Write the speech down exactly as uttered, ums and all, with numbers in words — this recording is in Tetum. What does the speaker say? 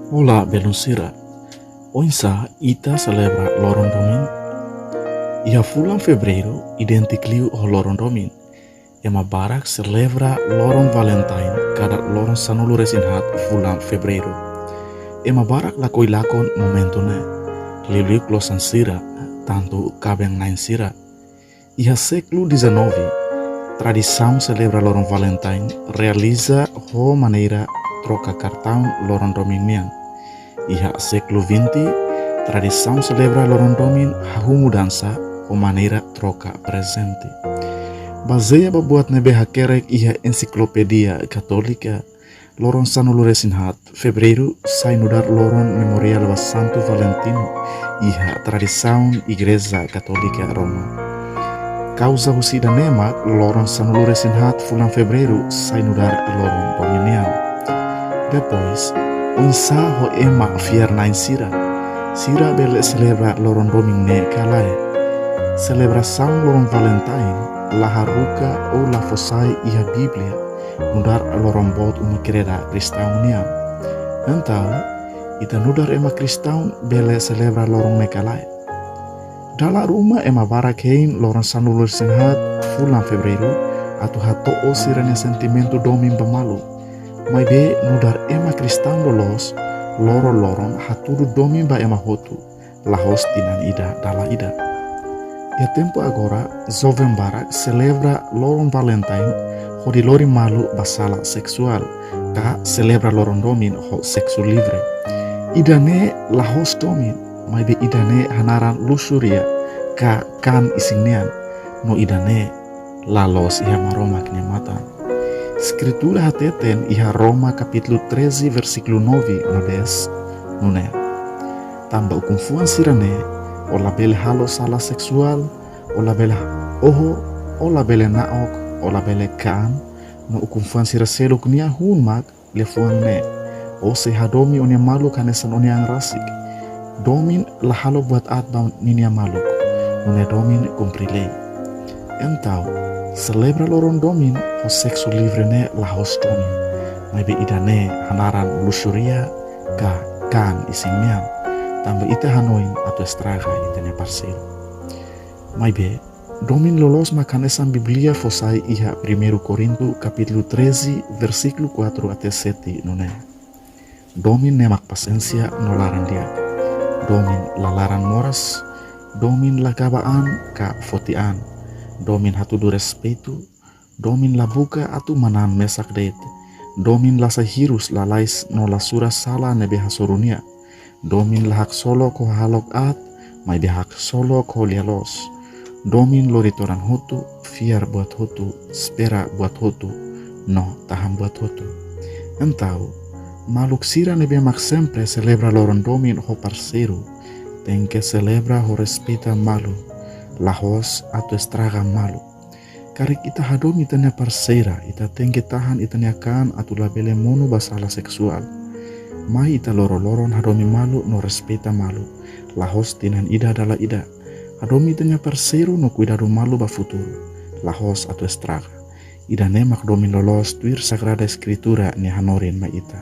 Olá, belun sira. Oinsá ita selebra loron domin? Iha fulan Fevereiru idéntiku liu ho loron domin. Ema barak selebra loron Valentine kada loron sanulu-resin-haat fulan Fevereiru. Ema barak lakohi lakon momentu ne'e, liuliu klosan sira, tantu kaben-na'in sira. Iha sékulu dezanove, tradisaun selebra loron Valentine realiza ho maneira troka kartaun loron domin nian. Iha sékulu vinte, tradisaun selebra loron domin hahú mudansa ho maneira troka prezente. Bazeia ba buat ne'ebé hakerek iha Ensiklopedia Katólika, loron sanulu-resin-haat Fevereiru sai nu'udar loron memoriál ba Santu Valentino iha tradisaun Igreja Katólika Roma. Kauza husi ida-ne'e mak loron sanulu-resin-haat fulan Fevereiru sai nu'udar loron domin nian. Depois, oinsá ho ema fiar-na'in sira? Sira bele selebra loron domin ne'e ka lae? Selebrasaun loron Valentine la haruka ou la fó sai iha Bíblia nu'udar loron boot uma-kreda kristaun nian. Entaun, ita nu'udar ema kristaun bele selebra loron ne'e ka lae? Dala ruma ema barak hein loron sanulu-resin-haat fulan Fevereiru atu hato'o sira-nia sentimentu domin ba malu. Maibé nu'udar ema kristaun loloos, loroloron hatudu domin ba ema hotu, la'ós tinan ida dala ida. Iha tempu agora, joven barak selebra loron Valentine hodi lori malu ba sala seksuál, ka selebra loron domin ho seksu livre. Ida-ne'e la'ós domin, maibé ida-ne'e hanaran luxúria ka kaan isin nian, no ida-ne'e la loos iha Maromak nia matan. Eskritura hateten iha Roma kapítulu treze versíkulu nove no dez, nune'e: Tanba ukun-fuan sira-ne'e, ó labele halo sala seksuál, ó labele oho, ó labele na'ok, ó labele kaan, no ukun-fuan sira seluk nia hun mak liafuan ne'e: Ó sei hadomi ó-nia maluk hanesan ó-nia an rasik. Domin la halo buat aat ba ninia maluk, nune'e domin kumpre lei. Entaun, selebra loron domin ho seksu livre ne'e la'ós domin, maibé ida-ne'e hanaran luxúria ka kaan isin nian, tanba ita hanoin atu estraga ita-nia parseiru. Maibé, domin loloos mak hanesan Bíblia fó sai iha Primeiru Korintu kapítulu treze, versíkulu quatro até sete, nune'e: Domin ne'e mak pasiénsia no laran-di'ak. Domin la laran-moras, domin la gaba an ka foti an, domin hatudu respeitu, domin la buka atu manán mesak de'it, domin la sai hirus lalais no la sura sala ne'ebé hasoru nia. Domin la haksolok ho hahalok aat, maibé haksolok ho lia-loos. Domin lori todan hotu, fiar buat hotu, espera buat hotu, no tahan buat hotu. Entaun, maluk sira ne'ebé mak sempre selebra loron domin ho parseiru, tenke selebra ho respeita malu, la'ós atu estraga malu. Karik ita hadomi ita-nia parseira, ita tenke tahan ita-nia kaan atu labele monu ba sala seksuál. Mai ita loroloron hadomi malu no respeita malu, la'ós tinan ida dala ida. Hadomi ita-nia parseiru no kuidadu malu ba futuru, la'ós atu estraga. Ida-ne'e mak domin loloos tuir Sagrada Eskritura nia hanorin mai ita.